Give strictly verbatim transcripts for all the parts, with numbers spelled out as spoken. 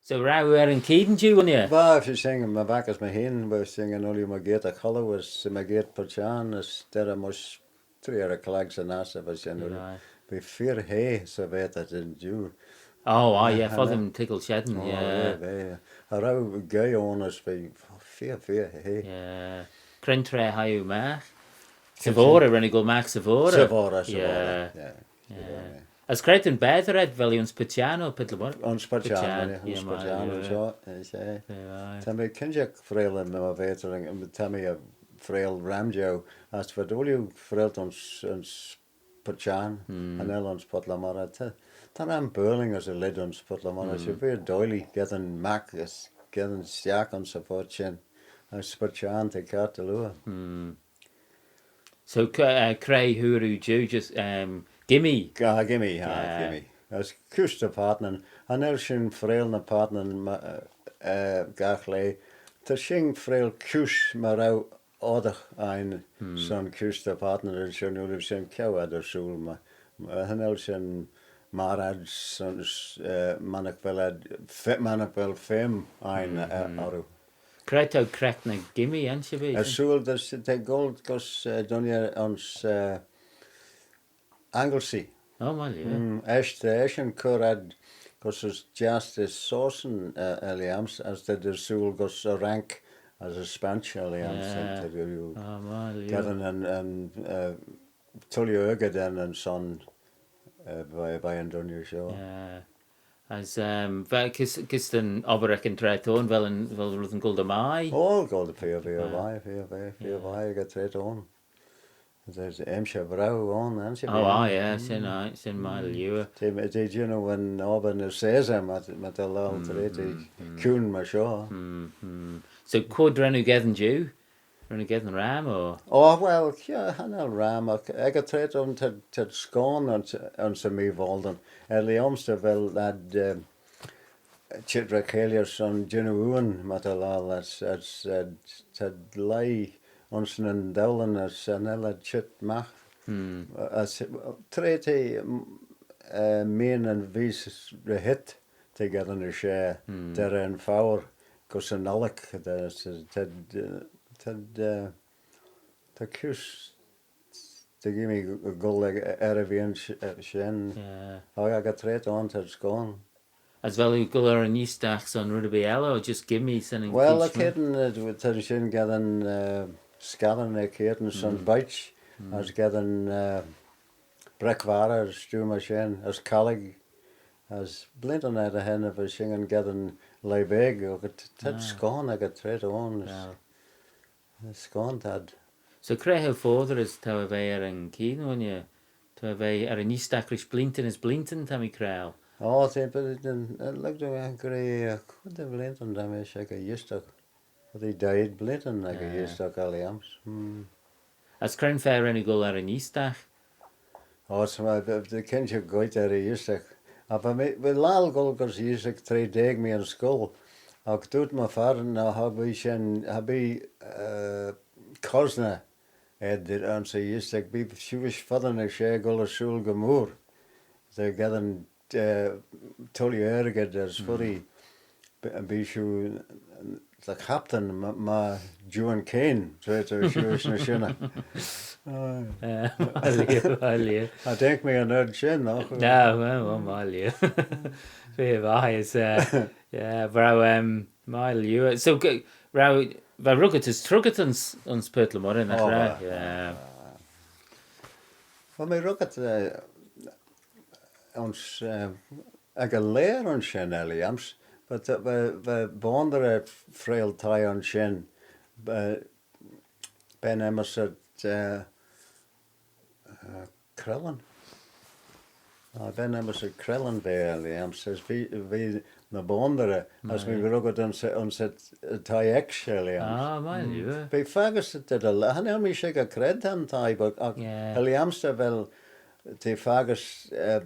So row oo er yn keayn jiu, ghooinney? Va, she shen, my vac as my hene, va shen ooilley mygeayrt y Cholloo, as mygeayrt Purt Çhiarn, as derrey mysh three er y chlag 'syn ass, va shen ooilley. Aye. V'eh feer hay 'sy veyrt ad yn jiu. Oh, aye, yeah, foddee yn toiggal shen, oh, yeah. Yeah, yeah. Cha row guy ayn as v'eh feer, feer hay. Yeah. Cre'n traa hie oo magh? Sy voghrey, ren oo goll magh sy voghrey? Sy voghrey, sy voghrey, yeah. Yeah. As cre ta'n baatey ayd, vel ee ayns Purt Çhiarn or Purt le Moirrey? Ayns Purt Çhiarn, yeah, ayns Purt Çhiarn, yeah. Shen, eh, shen. Yeah. Ta mee kinjagh freayll aym my vaatey, ta mee freayll ram jeu, as v'ad ooilley freaylley ayns, ayns Purt Çhiarn, cha nel ayns Purt le Moirrey. Ta, ta ram Burling as y lheid ayns Purt le Moirrey, she v'eh doillee geddyn magh as geddyn stiagh ayns y phurt shen, as Purt Çhiarn ta kiart dy liooar. So, c-, eh, cre hooar oo jiu, just, um, gimmee? Ah, gimmee, ah, gimmee. As kuse dy partnyn, cha nel shin freayll ny partnyn, eh, eh, gagh laa. Ta shin freayll kuse myr row oddagh ain son kuse dy partnyn, as shen ooilley shen ceau ad ersooyl my, my, cha nel shen myr ad son, eh, mannagh vel ad, fe-, mannagh vel feme ain, eh, orroo. Cre t'ou creck ny gimmee, ansherbee? Ersooyl, ta, ta goll gys, eh, dooinney ayns, eh, Anglesea. Oh, my lord. Mm, eisht, eh, eisht yn cur ad gys as jiass dys Sostyn, eh, er lhiams, as t'ad ersooyl gys y Fraank as y Spainsh er lhiams. Yeah. Oh, my lord. Geddyn yn, yn, eh, tooilley argid er nyn son, eh, veih, veih yn dooinney shoh. Yeah. As, um, va, kys, kys ta'n obbyr ec yn traa t'ayn, vel yn, vel reddyn goll dy mie? Oh, goll dy feer, feer vie, feer vie, feer vie ec y traa t'ayn. T'eh, t'eh emshir braew ayn, ansherbee. Oh, aye, yeah, shen, aye, shen mie dy liooar. T'eh, t'eh jannoo yn obbyr ny Seyssey, my, my ta laccal, t'eh, t'eh kiune myr shoh. So, quoid ren oo geddyn jiu? Ren oo geddyn ram, or? Oh, well, yeah, cha nel ram, ec, ec y traa t'ayn, t'ad, t'ad scoan ayns, ayns y mee-voaldyn. Er lhiams dy vel ad, eh, çheet ry cheilley son jannoo ayn, my ta laccal, as, as, eh, t'ad leih ayns nyn dowlyn as cha nel ad çheet magh. As, traa t'eh, mm, eh, mean yn vees ry heet, t'eh geddyn y share, derrey yn fouyr, gys yn ollick, t'ad, t'ad, eh, t'ad, eh, ta kuse dy gimmee goll er y veeant sh-, eh, shen. Yeah. Oh, ec y traa t'ayn t'ad scoan. As vel oo goll er yn eeastagh son red erbee elley, or just gimmee son yn keesh? Well, y cheayrtyn, eh, ta shin geddyn, eh, scaddan er cheayrtyn son bite, as geddyn, eh, breck-varrey, as stuiu myr shen, as callig, as bleeantyn er dy henney va shin geddyn leih beg, agh t-, t'ad scoan ec y traa t'ayn. Scoan t'ad. So cre cho foddey as t'ou er ve er yn keayn, ghooinney? T'ou er ve er yn eeastagh rish bleeantyn as bleeantyn, ta mee credjal? Oh, t'eh, but it didn't, it looked like, eh, queig bleeantyn ta mish ec y eeastagh. Foddee daeed bleeantyn ec y eeastagh er lhiams. Hmm. As cre'n fa ren oo goll er yn eeastagh? Oh, so my, the, the kinship goit er y eeastagh. Ah, va mee, va laccal goll gys y eeastagh traa jeig mee er scoill. Agh dooyrt my phadjer, no, cha bee shen, cha bee, eh, cosney ayd ayns y eeastagh, bee shiuish foddey ny share goll ersooyl gy mooar. T'eh geddyn eh, tooilley argid as foddee, bee, bee shiu dy chaptan my, my Juan Kane, tra ta shiuish ny shinney. Aye. Eh, my lhiu, my lhiu. I think mee yn ard shen, no? No, well, well, my lhiu. Feer vie as, eh, yeah, row, um, my lhiu. So, g-, row, va ruggit as truggit ayns, ayns Purt le Moirrey, nagh row? Oh, va. Yeah. Well, my ruggit, eh, ayns, eh, ec y laare ayns shen er lhiams, but, eh, va, va Boanderey freayll thie ayns shen, eh, ben enmyssit, eh, eh, Crellin. Ah, ben enmyssit Crellin v'eh er lhiams, as v'eh, v'eh ny Boanderey, as my ruggit ayns, ayns y thie ecksh er lhiams. Ah, my lhiu. V'eh faggys da, da, cha nel mee shickyr cre ta'n thie, but, agh, yeah, er lhiams dy vel, t'eh faggys, eh,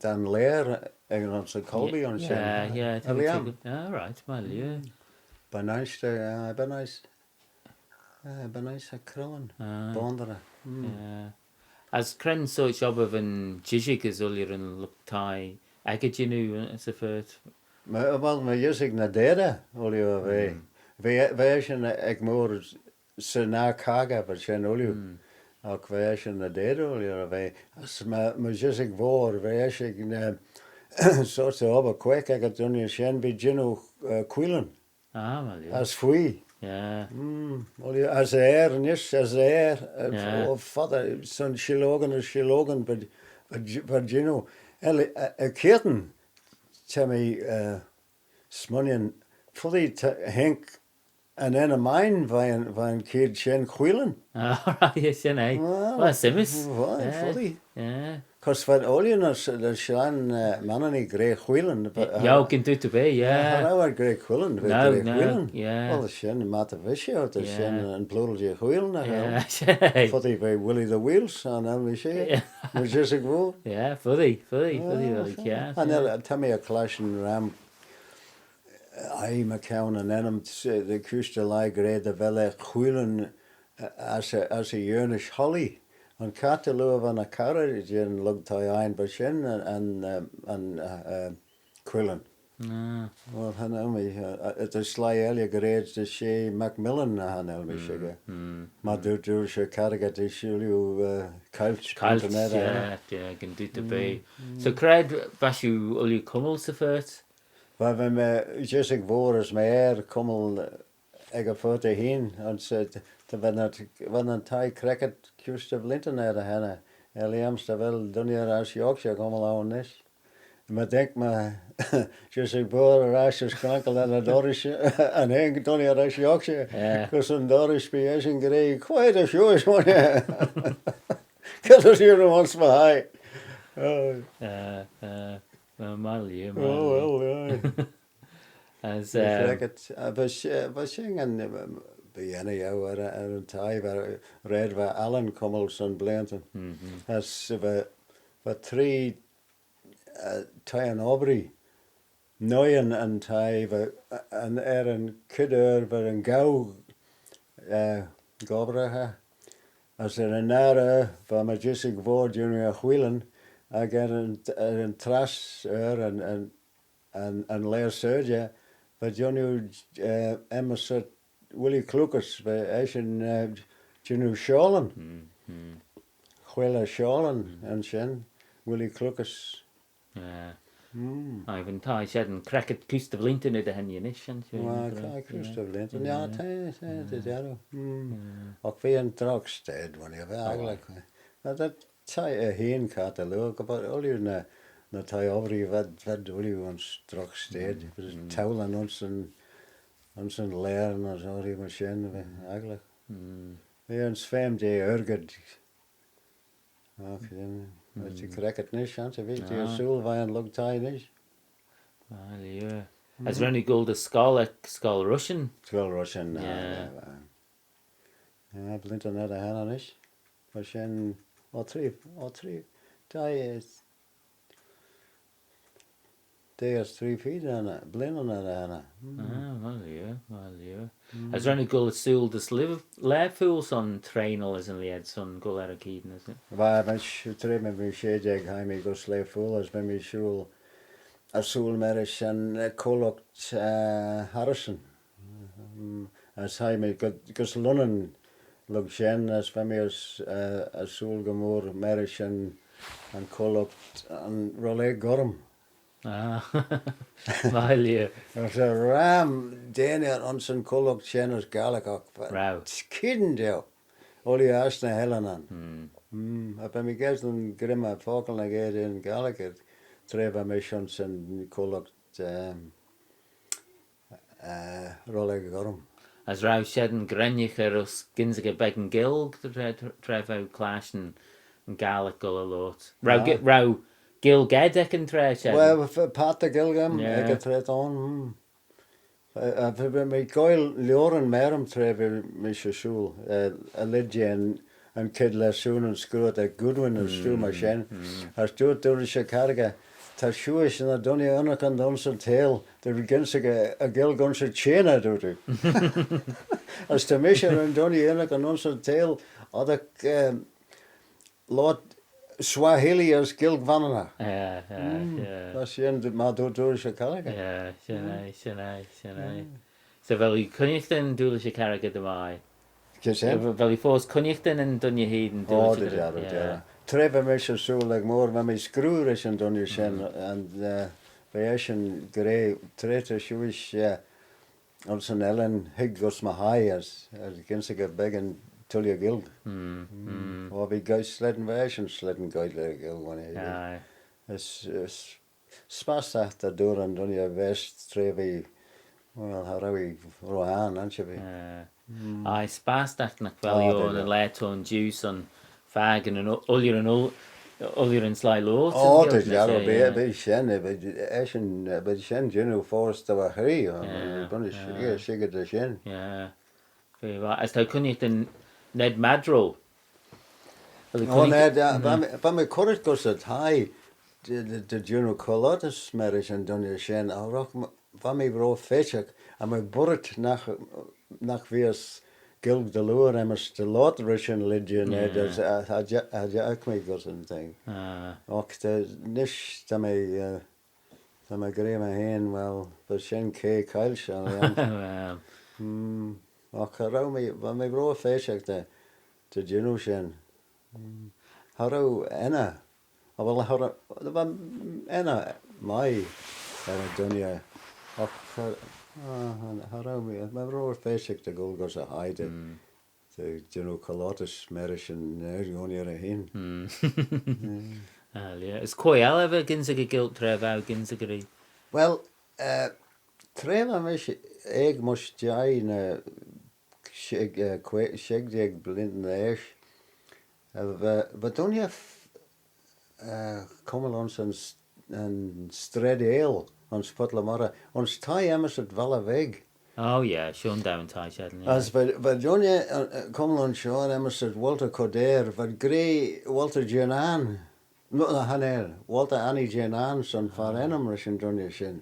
da'n laare ec yn ayns y Colby ayns shen. Yeah, yeah, I think it's a good, ah, right, my lhiu. B'nice, eh, b'nice, eh, b'nice ec Crellin. Aye. Boanderey. Mm. Yeah. As cre'n sorçh obbyr va'n jishig as ooilley yn lught-thie ec y jannoo, eh, 'sy phurt? Well, my just ec ny deyrey, ooilley er ve. Ve, ve eshyn ec mooar 'sy nah caggey, va shen ooilley. Agh va eshyn ny deyrey, ooilley er ve. As my, my just ec voir, va eshyn ec ny sorts of obbyr quaagh ec y dooinney shen, v'eh jannoo, eh, queeylan. Ah, well, yeah. As fuygh. Yeah. Mm, well, yeah, as e er, nish, as e er, eh, yeah. Oh, father, son sheelogyn as sheelogyn, but, but, but, you know, el, eh, eh, keayrtyn, ta mee, eh, smooinaghtyn, foddee ta, haink yn ennym ain, veih'n, veih'n chied shen queeylan. Ah, right, yes, shen, eh? Well, well, sym's. Well, yeah, foddee. Yeah. Cause v'ad ooilley ny sh-, ny shenn, eh, Manninee gra queeylan, but, eh, yeah, can do to be, yeah. Cha row ad gra queeylan, v'ad gra queeylan. No, no, yeah. Well, shen, my ta vees, ta shen yn plural jeh queeylan, eh. Yeah. Foddee va Willie the Wheels, cha nel mee she. Yeah. Majestic Road. Yeah, foddee, foddee, foddee, well, yeah. And then, eh, ta mee er clashtyn ram, eh, aye, mychione yn ennym, eh, dy chooish dy leih gra dy vel eh queeylan, eh, as y, as y Yernish holly. Yn caghlaa lhiu va ny carrey jeh'n lurg thie ain, va shen yn, yn, eh, yn, eh, eh, queeylan. Ah. Well, cha nel mee, eh, eh, ta sleih elley gra dy she Macmillan, cha nel mee shickyr. Mm. Myr dooyrt, dooyrt she carrey dy shooyl, eh, caillt, caillt, yeah, yeah, can do to be. So cre va shiu ooilley cummal 'sy phurt? Va, va mee just ec voir as my er cummal ec y phurt eh hene, ayns, eh, ta, va'n, va'n thie creckit kuse dy vleeantyn er dy henney. Er lhiam's dy vel dooinney er ash Yorkshire cummal ayn nish. My daink my, just ec voir er ash as crankal er ny dorrysh, yn un dooinney er ash Yorkshire. Yeah. Gys yn dorrysh bee eshyn gra, quaagh ta shiuish, monney. Gys yn dorrysh ayns my hie. Oh. Uh, uh, well, my, yeah, my, oh, well, yeah. As, eh, va, va shin, eh, va shin, eh, va shin er, er yn thie, va, raad va Alan cummal son bleeantyn. As va, va tree, eh, thieyn obbree. Noi'n, yn thie, va, eh, yn, er yn chied oor, va yn gaaue, eh, gobbraghey. As er yn daa oor, va my just ec voir jannoo e wheelan, agh er yn, er yn trass oor, yn, yn, yn, yn laa syrjey, va jannoo, eh, enmyssit Willie Clucas, va eshyn, eh, jannoo shiaullyn. Wheeler shiaullyn, yn shen, Willie Clucas. Yeah. Aye, va'n thie shen creckit kuse dy vleeantyn er dy henney nish, shen. Well, creckit kuse dy vleeantyn, yeah, ta, ta, ta jarroo. Agh v'eh yn drogh stayd, va, agglagh. Now, that Thie eh hene caghlaa lhiu, but ooilley ny, ny thie obbree v'ad, v'ad ooilley ayns drogh stayd. V'ad towlyn ayns yn, ayns yn laare ny ooilley myr shen, va, agglagh. V'eh ayns feme jeh argid. Agh, yeah, va eh creckit nish, ayns, va eh ersooyl veih'n lurg thie nish. Ah, yeah. As ren oo goll dy scoill ec Scoill Rushen? Scoill Rushen, yeah. Eh, bleeantyn er dy henney nish. Va shen, oh, tree, oh, tree, thie, eh, thie as tree feed er dy henney, bleeantyn er dy henney. Ah, well, yeah, well, yeah. As ren oo goll ersooyl dys Liv-, Lerpoyl son treenal as yn lheid son goll er y keayn, is it? Va, mish, tra va mee shey jeig, hie mee gys Lerpoyl, as va mee shooyl, ersooyl marish yn, eh, co-lught, eh, Harrison. Mm, as hie mee gu-, gys Lunnin lurg shen, as va mee as, eh, ersooyl gy mooar marish yn, yn co-lught, yn Rollage Gorrym. Ah, my lhiu. As cha row ram deiney ayns yn co-lught shen as Gaelg oc, but row. Keayn jeu. Ooilley ass ny h-ellanyn. Mm, cha va mee geddyn grimmer fockle ny geddyn Gaelg, tra va mish ayns yn co-lught, ehm, eh, Rollage Gorrym. As row shen grenyaghey uss gynsaghey beggan Gaelg, tra, tra, tra v'ou clashtyn yn Gaelg goll y loayrt? Row, row Gaelg ayd ec yn traa shen? Well, f-, part dy Gaelg aym ec y traa t'ayn, mm. Eh, eh, va, va mee goaill lioaryn marym tra va mish ersooyl, eh, y lheid jeh'n, yn chied lessoonyn scruit ec Goodwin as stuill myr shen. As dooyrt, dooyrt eshyn, carrey, ta shiuish ny dooinney ennagh ayns yn theihll dy gynsaghey y Gaelg ayns y çhieney, dooyrt oo. As ta mish er yn dooinney ennagh ayns yn theihll oddagh, eh, loayrt Swahili as Gaelg Vanninagh. Yeah, yeah, yeah. That's the end of my do do. Yeah, shen eh, shen eh, shen eh. So vel oo cooinaghtyn Doolish y Carragher dy mie? Kiss him. Vel oo foast cooinaghtyn yn dooinney hene? Oh, dy jarroo, dy jarroo. Tra va mish ersooyl ec mooar, va mee screeu rish yn dooinney shen, and uh, va eshyn gra, tra ta shiuish, uh, ayns yn ellan, hig gys my hie as, as gynsaghey beggan tooilley Gaelg. Mm, mm. Or v'eh goaill slane, va eshyn slane goaill er Gaelg, when eh. Aye. As, as spastagh ta dooar yn dooinney v'eshyn tra v'eh, well, cha row eh ro ayrn, ansherbee. Aye. Mm. Aye, spastagh nagh vel eh. Oh, yn laa t'ayn jiu son fakin yn u-, ooilley yn u-, ooilley yn sleih loayrt. Oh, dy jarroo, bee, bee shen, bee, eshyn, bee shen jannoo foast dy va hie, bun eh shickyr, shickyr da shen. Yeah. As t'ou cooinaghtyn Ned Maddrell. Oh, Ned, uh, va mee, va mee currit gys y thie dy, dy, dy jannoo colloutys marish yn dooinney shen, agh roc-, va mee ro faitagh, cha my burrit nagh, nagh vees Gaelg dy liooar aym's dy loayrt rish yn lheid, Ned, as cha, cha, cha, cha jiarg mee gys yn thing. Ah. Agh ta, nish, ta mee, uh, ta mee gra my hene, well, va shen caa caillt, shen eh. Well. Mm. Agh cha row mee, va mee ro faitagh dy, dy jannoo shen. Mm. Cha row enney. Oh, well, cha row, va enney mie er y dooinney. Agh cha, ah, cha row mee, va mee ro faitagh dy gholl gys y thie dy, dy jannoo colloutys marish yn er-, yn er-, hene. Mm. Ah, yeah. As quoi elley va gynsaghey Gaelg tra v'ou gynsaghey? Well, uh, tra va mish aeg mysh jeih ny sheg-, eh, quoi, sheg jeig bleeantyn dy eash, eh, va, va dooinney f-, eh, cummal ayns yn s-, yn Straid Eayl, ayns Purt le Moirrey, ayns thie enmyssit Valley Veg. Oh, yeah, shen dou yn thie shen, yeah. As va, va dooinney, eh, eh, cummal ayns shoh enmyssit Walter Coderre, v'ad gra Walter Jernane. No, no, cha nel. Walter Annie Jernane son far ennym rish yn dooinney shen.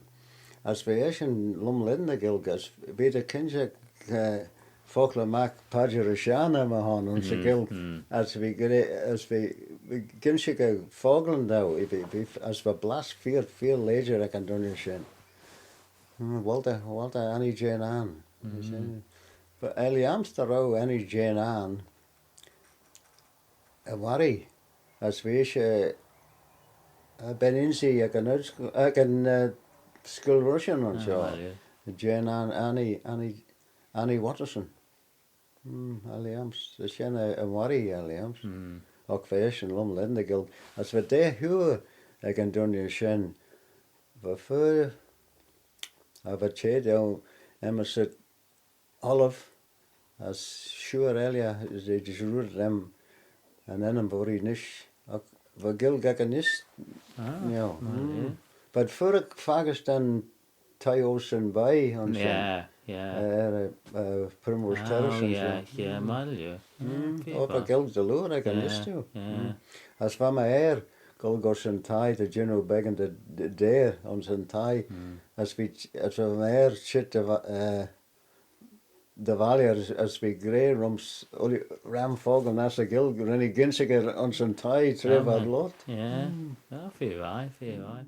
As v'eshyn lum-lane dy Gaelg, as v'eh dy kinjagh, eh, fockley magh padjer y shenn er my hon ayns y Gaelg. As v'eh gra-, as v'eh, v'eh ginshagh focklyn daue, v'eh, v'eh, as va blass feer, feer lajer ec yn dooinney shen. Mm, Walter, Walter Annie Jernane. Shen. But er lhiam's dy row Annie Jernane, eh, y warree, as v'eshyn, eh, eh, ben-ynsee ec yn ard-scoill, ec yn, eh, scoill Russian ayns shoh. Ah, well, yeah. Jane Ann-, Annie, Annie, Annie Watterson. Mm, er lhiam's, eh, shen eh, y warree er lhiam's. Mm. Agh v'eshyn lum-lane dy Gaelg. As va daa hooar ec yn dooinney shen, va fer, eh, va çheh daue enmyssit Olive, as shuirr elley, as eh, just red lhiam yn ennym v'urree nish. Agh va Gaelg ec yn eeast. Ah, you know, well, mm, yeah. V'ad fuirraght faggys da'n thie Olsen Bay ayns shen. Yeah, yeah. Eh, er, eh, eh, Primrose Terrace ayns shen. Oh, yeah, yeah, mm, well, yeah. Mm. Yeah, oh, va Gaelg dy liooar ec yn eeast, yeah, yeah. Mm. As va my ayr goll gys yn thie, ta jannoo beggan dy, dy, dy, ayns yn thie. Mm. As v'eh, as va my ayr çheet dy va-, eh, dy valley as, as v'eh gra rhym's, ooilley, ram focklyn ass y Ghaelg, ren eh ginsaghey ayns yn thie tra v'ad loayrt. Yeah. Mm. Oh, feer vie, feer vie.